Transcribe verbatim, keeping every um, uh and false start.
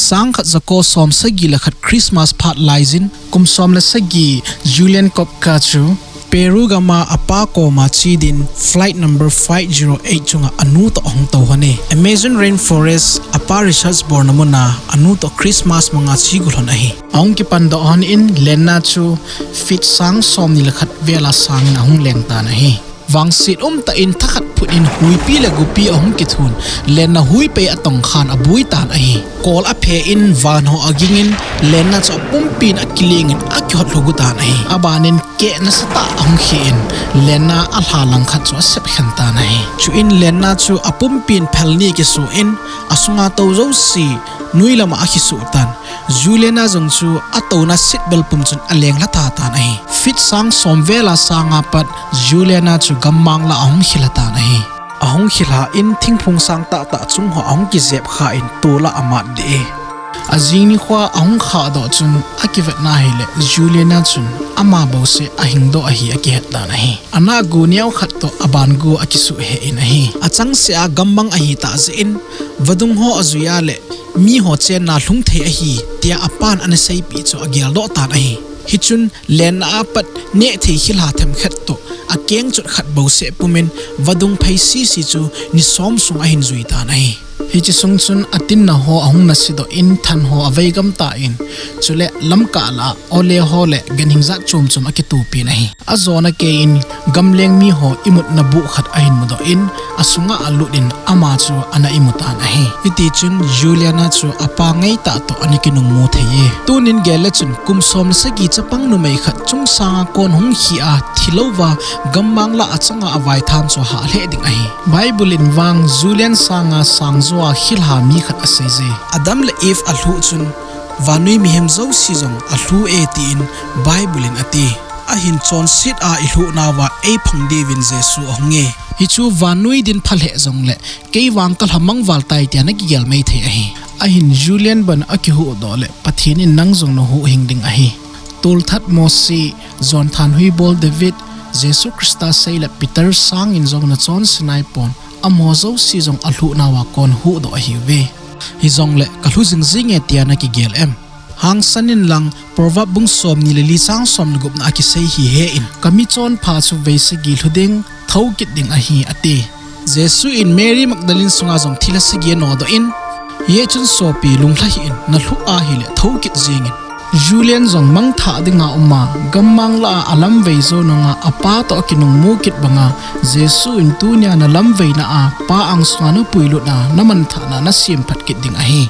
Sangkhat jako som sagi le khat Christmas phat laijin, kum som le sagi Julian Koepka chu Peru gama apa koma che din flight number five zero eight chunga anu toh ahung tou lhon e. Amazon rainforest apa research bolna muna anu toh Christmas manga che gu lhon ahi. Ahung kipan doh lhon in lenna chu feet sang somni le khat vela sangin ahung leng tan ahi. Vangset umtah in thakhat phut in huipi le gupi ahung kithun, lenna huipei atong khan abui tan ahi. Kol aphe in van ho agingin lenna chu apumpin akilengin akihot lhugu tan ahi. Abanin keh nasatah ahung khe in lenna alha langkhat chu asep khen tan ahi. Chuin lenna chu apumpin phel ni akisu in asunga tou jouse nui lama akisu tan. Juliana jong chu atouna seat belt pum chun aleng lha tha tan ahi. Feet sang som vela sanga pat Juliana chu gammang lah ahung khilha tan ahi. Ahung khilha in thingphung sang tahtah chung ho ahung kijep kha in tol a amat deh e. Ajing nikhoa ahung khah doh chun akivetna hile Juliana chun ama bouseh ahing doh ahi akihet tan ahi. Anah gu neo khat toh aban gu akisuh he in ahi. Achangseh a gammang ahi tah jeh in vadung ho ajui a le miho chenna lhung thei ahi, tia apan ana seipeh chu agel doh tan ahi. Hichun lenna apat neh thei khilha themkhat toh akeng chot khat bouseh pumin vadung phei sisi chu ni som sung ahin jui tan ahi. Hiche sung chun atinna ho ahung nasedoh in than ho avei gam tan, chule lamkah lah a ole ho le ganhing jat chom chom akitopin ahi. Ajona kei in gamleng miho imutna buh khat ahin mudoh in asunga alut in ama chu ana imu tan ahi. Hitichun Juliana chu apa ngeitah toh ana kinungmu thei e. Tunin gel le chun kum som le sagi chapang numei khat chungsanga kon hung khi a thilouva gammang lah achanga avaitham chu hah lheh ding ahi. Bible in vang Julian sanga sangjo a khilha mi khat asei je. Adam le Eve alhuh chun vannoi mihem jouse jong alhu e tin Bible in ati. Ahin chonset a ilhuhnauva eiphang diuvin Jesu ahung e. Hichu vannoi din phalheh jongle kei vang kalhamang val tai tia nakigel mei thei ahi. Ahin Julian ban akihuhdoh le Pathen in nang jong nahuhhing ding ahi. Tolthat Mose, jon thanhoi bol David, Jesu Christa seile Peter sangin jong nachonse naipon, amaho jouse jong alhuhnauva kon huhdoh ahiuve. Hijongle kalhu jingjing e tia nakigel em? Hangsan inlang Proverb bung somni le li chang som le gupna akisei hi he in, kamichonpha chu vei sagi lhu ding, thoukit ding ahi ati. Jesu in Mary Magdalene sunga jong thilha sagi anodoh in, hijeh chun sopi lunglha hih in, nalhuh ahile thoukit jengin. Julian jong mangthah dinga uma, gammang lah a alamvei jou nunga apa toh akinungmu kit banga, Jesu in tunia nalamveina a Pa angsunga napuilut a namanthahna nasemphat kit ding ahi.